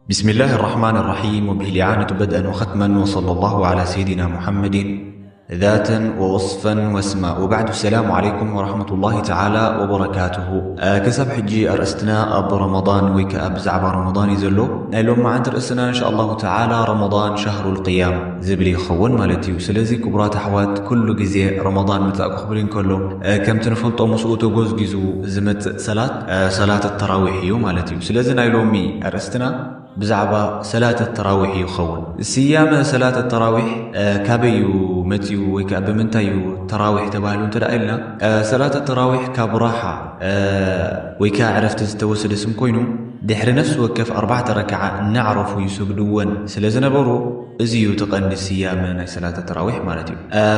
بسم الله الرحمن الرحيم، وبه الإعانة بدءا وختما، وصلى الله على سيدنا محمد ذاتا ووصفا واسما. وبعد، السلام عليكم ورحمة الله تعالى وبركاته. ክሳብ ሕጂ ኣርእስትና ኣብ ረመዳን ወይ ከዓ ብዛዕባ ረመዳን እዩ ዘሎ። ናይ ሎማዓንቲ ርእስና እንሻ ኣላሁ ተዓላ ረመዳን ሸህሩል ቅያም ዝብል ይኸውን ማለት እዩ። ስለዚ ክቡራት ኣሕዋት፣ ኩሉ ግዜ ረመዳን መጻእኩ ክብል እንከሎ፣ ከምቲ ንፈልጦ ምስኡ ተጎዝጊዙ ዝመጽእ ሰላት፣ ሰላት ተራዊሕ እዩ ማለት እዩ። ስለዚ ናይ ሎሚ ኣርእስትና ብዛዕባ ሰላት ተራዊሕ ይኸውን። ስያመ ሰላት ተራዊሕ ካበይ እዩ መጺኡ ወይ ከዓ ብምንታይ እዩ ተራዊሕ ተባሂሉ እንተ ደኣ ኢልና፣ ሰላት ተራዊሕ ካብ ራሓ ወይ ከዓ ዕረፍቲ ዝተወሰደ ስም ኮይኑ፣ ድሕሪ ነፍሲ ወከፍ ኣርባዕተ ረክዓ እናዕረፉ ይሰግድወን ስለ ዝነበሩ፣ እዚ እዩ እቲ ቀንዲ ስያመ ናይ ሰላት ተራዊሕ ማለት እዩ።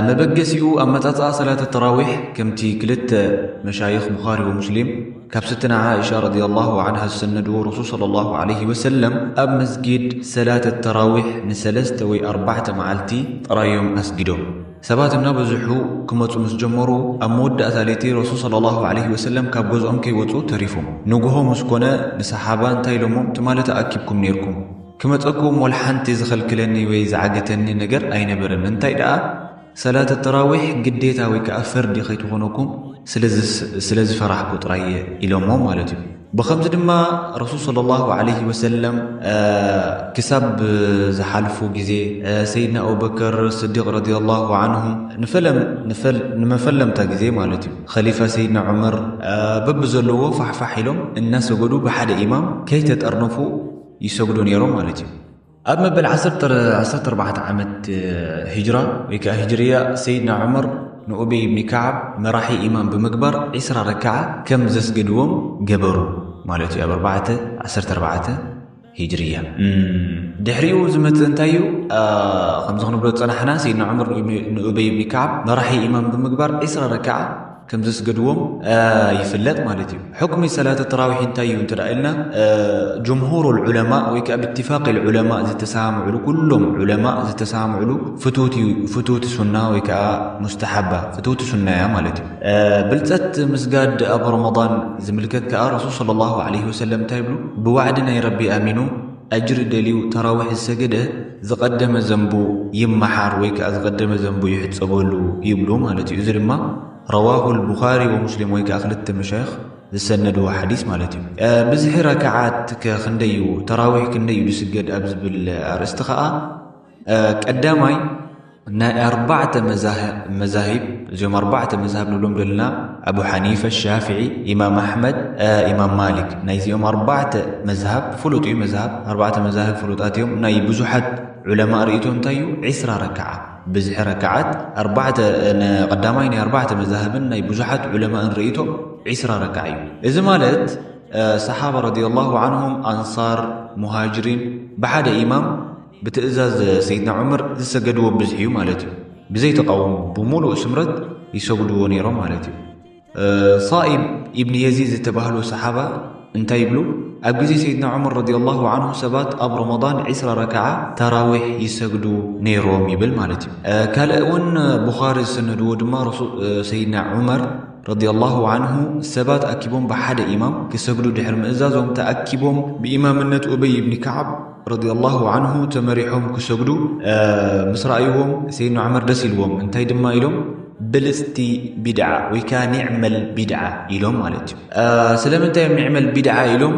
መበገሲኡ ኣመጻጽኣ ሰላት ተራዊሕ ከምቲ ክልተ መሻይኽ ቡኻሪ ወሙስሊም ካብ ስትና ዓኢሻ ረዲየላሁ ዓንሃ ዝሰነድዎ፣ ረሱል ሰለላሁ ዓለይሂ ወሰለም ኣብ መስጊድ ሰላት ተራዊሕ ንሰለስተ ወይ ኣርባዕተ መዓልቲ ጥራዮም ኣስጊዶም። ሰባት እናበዝሑ ክመጹ ምስ ጀመሩ፣ ኣብ መወዳእታ ለይቲ ረሱል ሰለላሁ ዓለይሂ ወሰለም ካብ ገዝኦም ከይወጹ ተሪፎም። ንግሆ ምስ ኮነ ንሰሓባ እንታይ ኢሎሞም? ትማሊ ተኣኪብኩም ነይርኩም። ክመጸኩም ወላ ሓንቲ ዝኸልክለኒ ወይ ዝዓገተኒ ነገር ኣይነበረን። እንታይ ደኣ ሰላት ተራዊሕ ግዴታ ወይ ከኣ ፈርዲ ከይትኾነኩም ስለ ዝስ-፣ ስለ ዝፈራሕኩ ጥራይ እየ ኢሎሞ ማለት እዩ። ብኸምዚ ድማ ረሱል ሰለላሁ ዓለይሂ ወሰለም፣ እ፣ ክሳብ ዝሓልፉ ግዜ፣ እ፣ ሰይድና ኣቡበከር ስዲቅ ረዲየላሁ ዓንሁ ንፈለም-፣ ንፈል-፣ ንመፈለምታ ግዜ ማለት እዩ፣ ኸሊፋ ሰይድና ዑመር፣ እ፣ በብዘለዎ ፋሕፋሕ ኢሎም እናሰገዱ ብሓደ ኢማም ከይተጠርነፉ ይሰግዱ ነይሮም ማለት እዩ። ኣብ መበል ዓሰርተ፣ ዓሰርተ ኣርባዕተ ዓመት ሂጅራ ወይ ከኣ ሂጅርያ፣ ሰይድና ዑመር ንኡበይ ብኒ ከዓብ መራሒ ኢማም ብምግባር ዒስራ ረክዓ ከም ዘስገድዎም ገበሩ ማለት እዩ። ኣብ ኣርባዕተ፣ ዓሰርተ ኣርባዕተ ሂጅርያ። እም፣ ድሕሪኡ ዝመጽእ እንታይ እዩ? ኣ፣ ከምዚ ክንብሎ ዝጸናሕና፣ ሰይድና ዑመር ንኡበይ፣ ንኡበይ ብኒ ከዓብ መራሒ ኢማም ብምግባር ዒስራ ረክዓ ከም ዘስገድዎም፣ እ፣ ይፍለጥ ማለት እዩ። ሕክሚ ሰላት ተራዊሕ እንታይ እዩ እንተ ደኣ ኢልና፣ እ፣ ጅምሁር ዑለማ ወይ ከኣ ብትፋቅ ዑለማ ዝተሰማምዕሉ፣ ኩሎም ዑለማ ዝተሰማምዕሉ ፍትውቲ፣ ፍትውቲ ሱና ወይ ከኣ ሙስተሓባ፣ ፍትውቲ ሱና እያ ማለት እዩ። እ፣ ብልጸት ምስጋድ ኣብ ረመዳን ዝምልከት ከኣ ረሱል ሰለላሁ ዐለይሂ ወሰለም እንታይ ይብሉ? ብዋዕዲ ናይ ረቢ ኣሚኑ ኣጅሪ ደልዩ ተራዊሕ ዝሰገደ ዝቐደመ ዘንቡ ይመሓር ወይ ከኣ ዝቐደመ ዘንቡ ይሕጸበሉ ይብሉ ማለት እዩ። እዚ ድማ ረዋሁል ቡኻሪ ወሙስሊም ወይ ከኣ ክልተ መሻይኽ ዝሰነድዎ ሓዲስ ማለት እዩ። እ፣ ብዝሒ ረክዓት ከ ክንደይ እዩ? ተራዊሕ ክንደይ እዩ ዝስገድ ኣብ ዝብል ኣርእስቲ ከኣ፣ እ፣ ቀዳማይ ናይ ኣርባዕተ መዛህ-፣ መዛሂብ፣ እዚኦም ኣርባዕተ መዛህብ ንብሎም ዘለና፣ ኣቡ ሓኒፈ፣ ሻፍዒ፣ ኢማም ኣሕመድ፣ እ፣ ኢማም ማሊክ። ናይዚኦም ኣርባዕተ መዝሃብ ፍሉጥ እዩ። መዝሃብ፣ ኣርባዕተ መዛህብ ፍሉጣት እዮም። ናይ ብዙሓት ዑለማ ርእይቶ እንታይ እዩ? ዒስራ ረክዓ። ብዝሒ ረክዓት ኣርባዕተ፣ ን-፣ ቀዳማይ ናይ ኣርባዕተ መዛህብን ናይ ብዙሓት ዑለማእን ርእይቶ ዒስራ ረክዓ እዩ። እዚ ማለት፣ እ፣ ሰሓባ ረዲየላሁ ዐንሁም፣ ኣንሳር፣ ሙሃጅሪን ብሓደ ኢማም ብትእዛዝ ሰይድና ዑመር ዝሰገድዎ ብዝሒ እዩ ማለት እዩ። ብዘይ ተቃውሞ ብምሉእ ስምረት ይሰግድዎ ነይሮም ማለት እዩ። እ፣ ሳኢብ ኢብን የዚድ ዝተባህሉ ሰሓባ እንታይ ይብሉ? ኣብ ግዜ ሰይድና ዑመር ረዲየላሁ ዐንሁ ሰባት ኣብ ረመዳን ዒስራ ረክዓ ተራዊሕ ይሰግዱ ነይሮም ይብል ማለት እዩ። እ፣ ካልእ እውን ቡኻሪ ዝሰነድዎ ድማ ረሱ-፣ እ፣ ሰይድና ዑመር ረዲየላሁ ዐንሁ ሰባት ኣኪቦም ብሓደ ኢማም ክሰግዱ ድሕሪ ምእዛዞም ተኣኪቦም ብኢማምነት ኡበይ ኢብኒ ከዓብ ረዲየላሁ ዐንሁ ተመሪሖም ክሰግዱ፣ እ፣ ምስ ረኣይዎም ሰይድና ዑመር ደስ ኢልዎም። እንታይ ድማ ኢሎም? ብልጽቲ ቢድዓ ወይ ከኣ ኒዕመል ቢድዓ ኢሎም ማለት እዩ። እ፣ ስለምንታይ እዮም ኒዕመል ቢድዓ ኢሎም?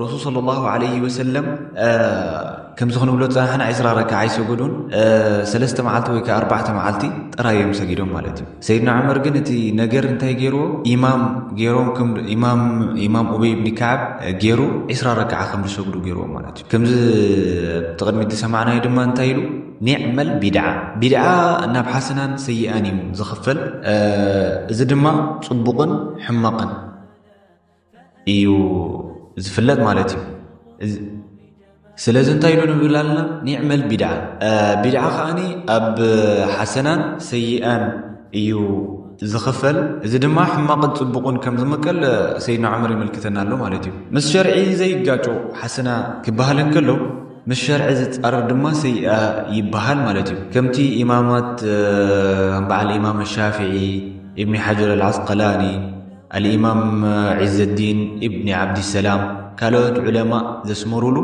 ረሱል ሰለላሁ ዐለይሂ ወሰለም፣ እ፣ ከምዚ ክንብሎ ዝጸናሕና ዒስራ ረክዓ ኣይሰገዱን። እ፣ ሰለስተ መዓልቲ ወይ ከኣ ኣርባዕተ መዓልቲ ጥራይ እዮም ሰጊዶም ማለት እዩ። ሰይድና ዑመር ግን እቲ ነገር እንታይ ገይርዎ? ኢማም ገይሮም ከም ኢማም፣ ኢማም ኡበይ ብኒ ከዓብ ገይሩ ዒስራ ረክዓ ከም ዝሰግዱ ገይርዎ ማለት እዩ። ከምዚ ብትቕድሚት ዝሰማዕናዮ ድማ እንታይ ኢሉ? ኒዕመል ቢድዓ። ቢድዓ ናብ ሓሰናን ሰይኣን እዩ ዝኽፈል። እ፣ እዚ ድማ ጽቡቕን ሕማቕን እዩ ዝፍለጥ ማለት እዩ። እዚ፣ ስለዚ እንታይ ኢሉ ንብል ኣለና? ኒዕመል ቢድዓ። እ፣ ቢድዓ ከኣኒ ኣብ ሓሰናን ሰይኣን እዩ ዝኽፈል። እዚ ድማ ሕማቕን ጽቡቕን ከም ዝምቀል ሰይድና ዑመር የመልክተና ኣሎ ማለት እዩ። ምስ ሸርዒ ዘይጋጮ ሓሰና ክበሃል እንከሎ፣ ምስ ሸርዒ ዝጻረር ድማ ሰይኣ ይበሃል ማለት እዩ። ከምቲ ኢማማት፣ እ፣ ከም በዓል ኢማም ሻፍዒ፣ ኢብኒ ሓጀር ኣልዓስቀላኒ፣ ኣልኢማም ዒዘዲን ኢብኒ ዓብዲሰላም፣ ካልኦት ዑለማ ዘስመሩሉ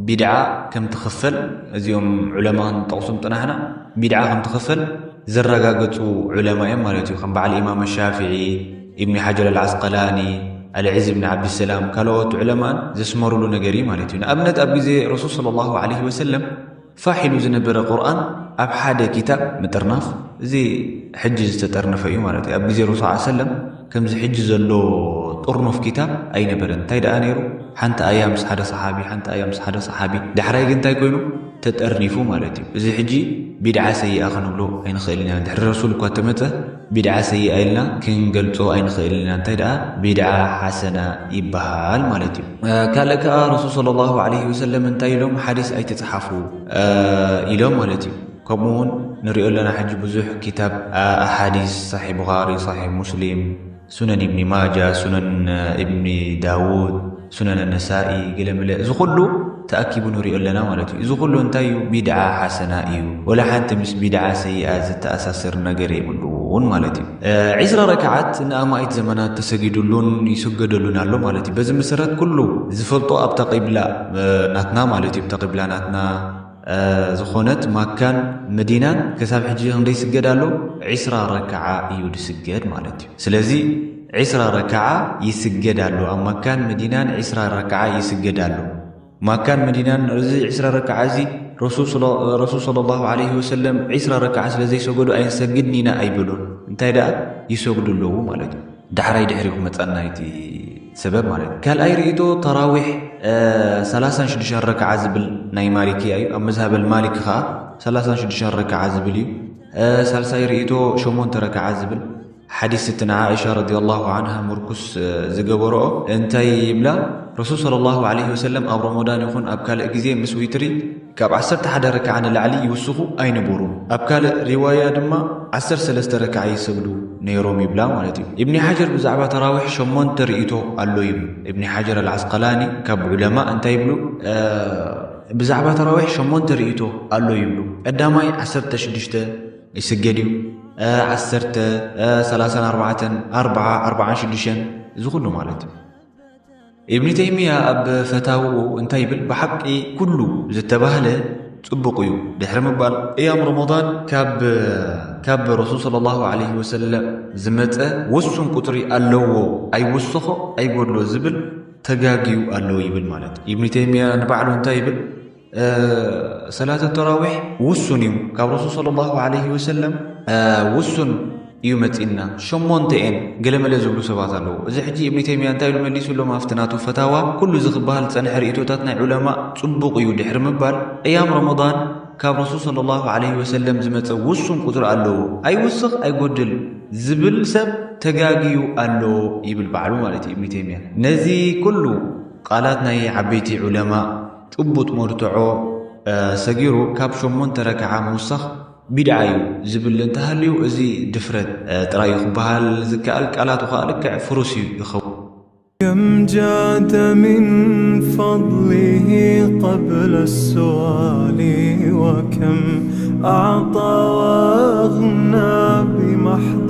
ቢድዓ ከም ትኽፈል፣ እዚኦም ዑለማ ክንጠቕሶም ጥናሕና፣ ቢድዓ ከም ትኽፈል ዘረጋገጹ ዑለማ እዮም ማለት እዩ። ከም በዓል ኢማም ሻፍዒ፣ ኢብኒ ሓጀር ኣልዓስቀላኒ፣ ኣልዒዝ ኢብኒ ዓብዲሰላም፣ ካልኦት ዑለማን ዘስመሩሉ ነገር እዩ ማለት እዩ። ንኣብነት ኣብ ግዜ ረሱል ሰለላሁ ዐለይሂ ወሰለም ፋሕ ኢሉ ዝነበረ ቁርኣን ኣብ ሓደ ኪታብ ምጥርናፍ፣ እዚ ሕጂ ዝተጠርነፈ እዩ ማለት እዩ። ኣብ ግዜ ረሱል ሰለላሁ ዐለይሂ ወሰለም ከምዚ ሕጂ ዘሎ ጥርኑፍ ኪታብ ኣይነበረን። እንታይ ደኣ ነይሩ? ሓንቲ ኣያ ምስ ሓደ ሰሓቢ፣ ሓንቲ ኣያ ምስ ሓደ ሰሓቢ። ዳሕራይ ግን እንታይ ኮይኑ? ተጠርኒፉ ማለት እዩ። እዚ ሕጂ ቢድዓ ሰይኣ ክንብሎ ኣይንኽእልን ኢና። ድሕሪ ረሱል እኳ ተመጸ ቢድዓ ሰይኣ ኢልና ክንገልጾ ኣይንኽእልን ኢና። እንታይ ደኣ ቢድዓ ሓሰና ይበሃል ማለት እዩ። እ፣ ካልእ ከኣ ረሱል ሰለላሁ ዐለይሂ ወሰለም እንታይ ኢሎም? ሓዲስ ኣይትጽሓፉ፣ እ፣ ኢሎም ማለት እዩ። ከምኡ እውን ንሪኦ ኣለና ሕጂ ብዙሕ ኪታብ፣ እ፣ ኣሓዲስ፣ ሳሒሕ ቡኻሪ፣ ሳሒሕ ሙስሊም፣ ሱነን ኢብኒ ማጃ፣ ሱነን ኢብኒ ዳውድ፣ ሱነን ነሳኢ፣ ገለመለ፣ እዚ ኩሉ ተኣኪቡ ንሪኦ ኣለና ማለት እዩ። እዚ ኩሉ እንታይ እዩ? ቢድዓ ሓሰና እዩ። ወላ ሓንቲ ምስ ቢድዓ ሰይኣ ዝተኣሳስር ነገር የብሉን ማለት እዩ። እ፣ ዒስራ ረክዓት ንኣማኢት ዘመናት ተሰጊዱሉን ይስገደሉን ኣሎ ማለት እዩ። በዚ መሰረት ኩሉ ዝፈልጦ ኣብታ ቂብላ፣ እ፣ ናትና ማለት እዩ፣ ኣብታ ቂብላ ናትና እ፣ ዝኾነት ማካን መዲናን ክሳብ ሕጂ ክንደይ ይስገድ ኣሎ? ዒስራ ረክዓ እዩ ዝስገድ ማለት እዩ። ስለዚ ዒስራ ረክዓ ይስገድ ኣሎ። ኣብ ማካን መዲናን ዒስራ ረክዓ ይስገድ ኣሎ። ማካን መዲናን እዚ ዒስራ ረክዓ እዚ ረሱል ስለ-፣ ረሱል ሰለላሁ ዐለይሂ ወሰለም ዒስራ ረክዓ ስለ ዘይሰገዱ ኣይንሰግድን ኢና ኣይበሉን። እንታይ ደኣ ይሰግዱ ኣለዉ ማለት እዩ። ዳሕራይ ድሕሪኡ ክመጸና እቲ ሰበብ ማለት እዩ። ካልኣይ ርእይቶ ተራዊሕ፣ እ፣ ሰላሳን ሽዱሽተን ረክዓ ዝብል ናይ ማሊክያ እዩ። ኣብ መዝሃብ ኣልማሊክ ኸኣ ሰላሳን ሽዱሽተን ረክዓ ዝብል እዩ። እ፣ ሳልሳይ ርእይቶ ሸሞንተ ረክዓ ዝብል ሓዲስ ስትና ዓኢሻ ረዲየላሁ ዓንሃ ምርኩስ፣ እ፣ ዝገበረኦ እንታይ ይብላ? ረሱል ሰለላሁ ዐለይሂ ወሰለም ኣብ ረመዳን ይኹን ኣብ ካልእ ግዜ ምስ ዊትሪ ካብ ዓሰርተ ሓደ ረክዓ ንላዕሊ ይውስኹ ኣይነበሩን። ኣብ ካልእ ሪዋያ ድማ ዓሰርተ ሰለስተ ረክዓ ይሰግዱ ነይሮም ይብላ ማለት እዩ። ኢብኒ ሓጀር ብዛዕባ ተራዊሕ ሸሞንተ ርእይቶ ኣሎ ይብሉ። ኢብኒ ሓጀር ኣልዓስቀላኒ ካብ ዑለማ እንታይ ይብሉ? እ፣ ብዛዕባ ተራዊሕ ሸሞንተ ርእይቶ ኣሎ ይብሉ። ቀዳማይ ዓሰርተ ሽዱሽተ ይስገድ እዩ። እ፣ ዓሰርተ፣ እ፣ ሰላሳን ኣርባዕተን፣ ኣርብዓ፣ ኣርብዓን ሽዱሽተን፣ እዚ ኩሉ ማለት እዩ። ኢብኒ ተይሚያ ኣብ ፈታውኡ እንታይ ይብል? ብሓቂ ኩሉ ዝተባህለ ጽቡቕ እዩ ድሕሪ ምባል፣ ቅያም ረመዳን ካብ፣ ካብ ረሱል ሰለላሁ ዐለይሂ ወሰለም ዝመጸ ውሱን ቁጽሪ ኣለዎ፣ ኣይውስኾ ኣይጎድሎ ዝብል ተጋግዩ ኣሎ ይብል ማለት እዩ። ኢብኒ ተይሚያ ንባዕሉ እንታይ ይብል? እ፣ ሰላተ ተራዊሕ ውሱን እዩ። ካብ ረሱል ሰለላሁ ዐለይሂ ወሰለም፣ እ፣ ውሱን እዩ መጺእና። ሸሞንተ እየን ገለመለ ዝብሉ ሰባት ኣለዉ። እዚ ሕጂ ኢብኒ ተይሚያ እንታይ ኢሉ መሊሱሎም? ኣብቲ ናቱ ፈታዋ፣ ኩሉ እዚ ክበሃል ዝጸንሐ ርእይቶታት ናይ ዑለማ ጽቡቕ እዩ ድሕሪ ምባል፣ ቅያም ረመዳን ካብ ረሱል ሰለላሁ ዐለይሂ ወሰለም ዝመጸ ውሱን ቁጽሪ ኣለዎ። ኣይውስኽ ኣይጎድል ዝብል ሰብ ተጋግዩ ኣሎ ይብል ባዕሉ ማለት እዩ ኢብኒ ተይሚያ። ነዚ ኩሉ ቃላት ናይ ዓበይቲ ዑለማ ጭቡጥ መርትዖ፣ እ፣ ሰጊሩ ካብ ሸሞንተ ረክዓ ምውሳኽ ቢድዓ እዩ ዝብል እንተሃልዩ፣ እዚ ድፍረት፣ እ፣ ጥራይ እዩ ክበሃል ዝከኣል። ቃላቱ ከኣ ልክዕ ፍሩስ እዩ ይኸውን። كم جاد من فضله قبل السؤال، وكم أعطى وأغنى بمحض